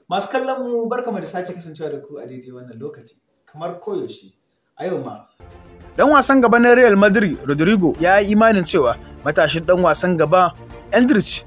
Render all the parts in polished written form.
Masu kallon mu, barkamu da sake kasancewa da ku a daidai wannan lokaci. Kamar koyaushe, a yau ma. Dan wasan gaba na Real Madrid, Rodrygo, ya yi imanin cewa matashin dan wasan gaba Endrick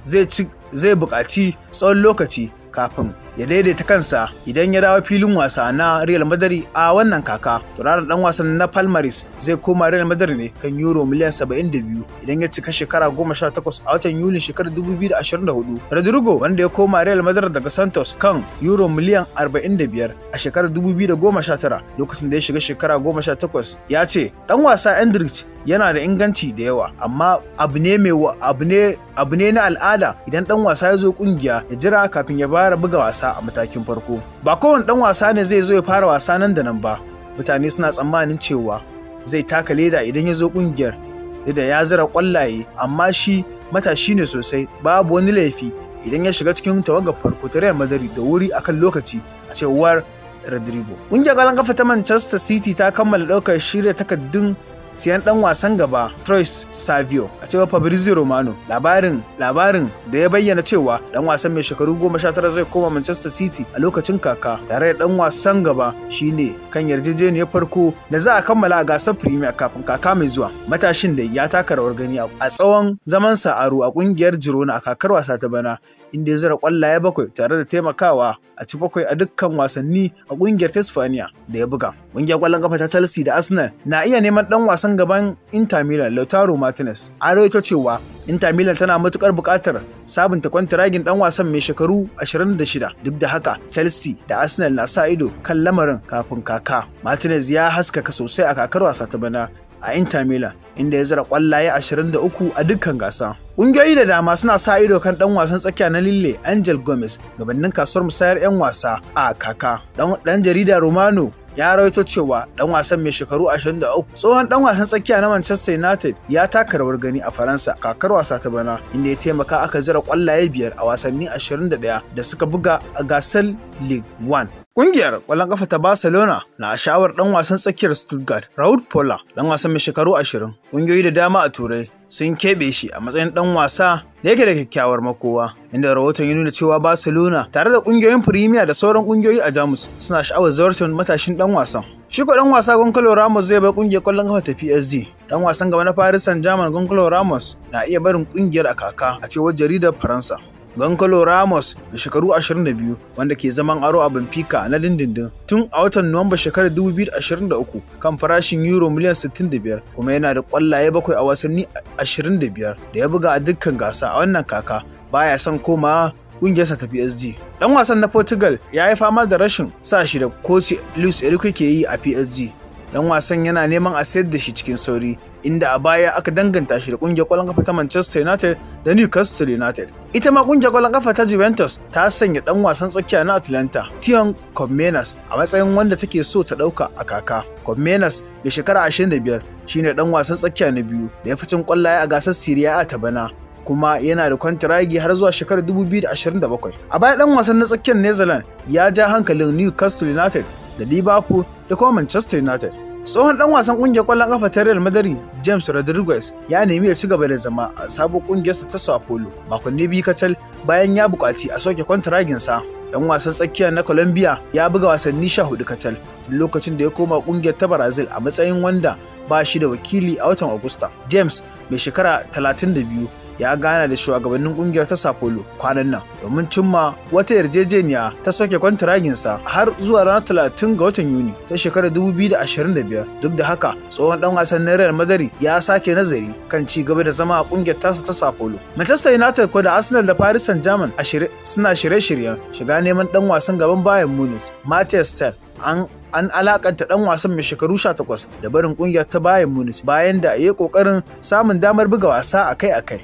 zai buƙaci tsawon lokaci kafin ya daidaita kansa idan ya dawo filin wasa na Real Madrid a wannan kaka. Tauraron dan wasan na Palmares zai koma Real Madrid ne kan euro miliyan 72 idan ya cika shekara 18 a watan Yulin shekarar 2024. Rodrygo, wanda ya koma Real Madrid daga Santos kan euro miliyan 45 a shekarar 2019 lokacin da ya shiga shekara 18, ya ce dan wasa Endrick yana da inganci da yawa, amma abu ne na al'ada idan dan wasa ya zo kungiya ya jira kafin ya fara buga wasa a matakin farko. Ba kowane dan wasa ne zai zo ya fara wasa nan da nan ba. Mutane suna tsammanin cewa zai taka leda idan ya zo kungiyar da ya zira kwallaye, amma shi matashi ne sosai. Babu wani laifi idan ya shiga cikin tawagar farko ta Real Madrid da wuri akan lokaci, a cewar Rodrygo. Ƙungiyar ƙwallon kafa ta Manchester City ta kammala ɗaukar shirya takardun siyan dan wasan gaba Troy Savio, a cewar Fabrizio Romano. Labarin da ya bayyana cewa dan wasan mai shekaru 19 zai koma Manchester City a lokacin kaka tare da dan wasan gaba shine kan yarjejeniyar farko da za a kammala a gasar Premier kafin kaka mai zuwa. Matashin da ya taka rawar gani a tsawon zamansa aro a kungiyar Girona a kakar wasa ta bana, inda ya zira kwallaye bakwai tare da taimakawa a ci bakwai a dukkan wasanni a kungiyar ta Spaniya da ya buga. Kungiyar kwallon kafa ta Chelsea da Arsenal na iya neman dan wasan gaban Inter Milan, Lautaro Martinez. An rawaito cewa Inter Milan tana matukar buƙatar sabunta kwantiragin dan wasan mai shekaru 26. Duk da haka, Chelsea da Arsenal na sa ido kan lamarin kafin kaka. Martinez ya haskaka sosai a kakar wasa ta bana a Inter Milan, inda ya zira kwallaye 23 a dukkan gasa. Ƙungiyoyi da dama suna sa ido kan ɗan wasan tsakiya na Lille, Angel Gomes, gabanin kasuwar musayar 'yan wasa a kaka. Ɗan jarida Romano ya rawaito cewa ɗan wasan mai shekaru 23, tsohon ɗan wasan tsakiya na Manchester United, ya taka rawar gani a Faransa kakar wasa ta bana, inda ya taimaka aka zira kwallaye biyar a wasanni 21 da suka buga a gasar Ligue 1. Ƙungiyar ƙwallon ƙafa ta Barcelona na sha'awar ɗan wasan tsakiyar Stuttgart, Raul Pola, ɗan wasan mai shekaru 20. Ƙungiyoyi da dama a Turai sun keɓe shi a matsayin ɗan wasa da yake da kyakkyawar makowa, inda rahoton ya nuna cewa Barcelona tare da ƙungiyoyin Premier da sauran ƙungiyoyi a Jamus suna sha'awar zawarcin matashin ɗan wasan. Shi ko ɗan wasa Goncalo Ramos zai bar ƙungiyar ƙwallon ƙafa ta PSG. Ɗan wasan gaba na Paris Saint-Germain, Goncalo Ramos, na iya barin ƙungiyar a kaka, a cewar jaridar Faransa. Goncalo Ramos da shekaru 22, wanda ke zaman aro a Benfica na dindindin tun a watan Nuwamba shekarar 2023 kan farashin euro miliyan 65, kuma yana da kwallaye bakwai a wasanni 25 da ya buga a dukkan gasa a wannan kaka, baya son komawa kungiyarsa ta PSG. Dan wasan na Portugal ya yi fama da rashin sa shi da koci Luis Enrique ke yi a PSG. Dan wasan yana neman a sayar da shi cikin sauri, inda a baya aka danganta shi da kungiyar kwallon kafa ta Manchester United da Newcastle United. Ita ma kungiyar kwallon kafa ta Juventus ta sanya dan wasan tsakiya na Atalanta, Tion Koopmeiners, a matsayin wanda take so ta dauka a kaka. Koopmeiners da shekara 25 shine dan wasan tsakiya na biyu da ya fi cin kwallaye a gasar Serie A ta bana, kuma yana da kwantiragi har zuwa shekarar 2027. A baya, dan wasan na tsakiyar Netherlands ya ja hankalin Newcastle United da Liverpool da kuma Manchester United. Tsohon dan wasan kungiyar kwallon kafa ta Real Madrid, James Rodriguez, ya nemi ya ci gaba da zama a sabon kungiyarsa ta Sao Paulo makonni 2 kacal bayan ya buƙaci a soke kwantiraginsa. Dan wasan tsakiya na Colombia ya buga wasanni 14 kacal tun lokacin da ya koma kungiyar ta Brazil a matsayin wanda ba shi da wakili a watan Agusta. James mai shekara 32 ya gana da shugabannin kungiyar ta Sao Paulo kwanan nan domin cimma wata yarjejeniya ta soke kwantiraginsa har zuwa ranar 30 ga watan Yuni ta shekarar 2025. Duk da haka, tsohon dan wasan na Real Madrid ya sake nazari kan ci gaba da zama a kungiyar tasa ta Sao Paulo. Manchester United ko da Arsenal da Paris Saint-Germain suna shirye-shiryen shiga neman dan wasan gaban Bayern Munich, Mathys Tel. An alakanta dan wasan mai shekaru 18 da barin kungiyar ta Bayern Munich bayan da ya yi kokarin samun damar buga wasa akai-akai.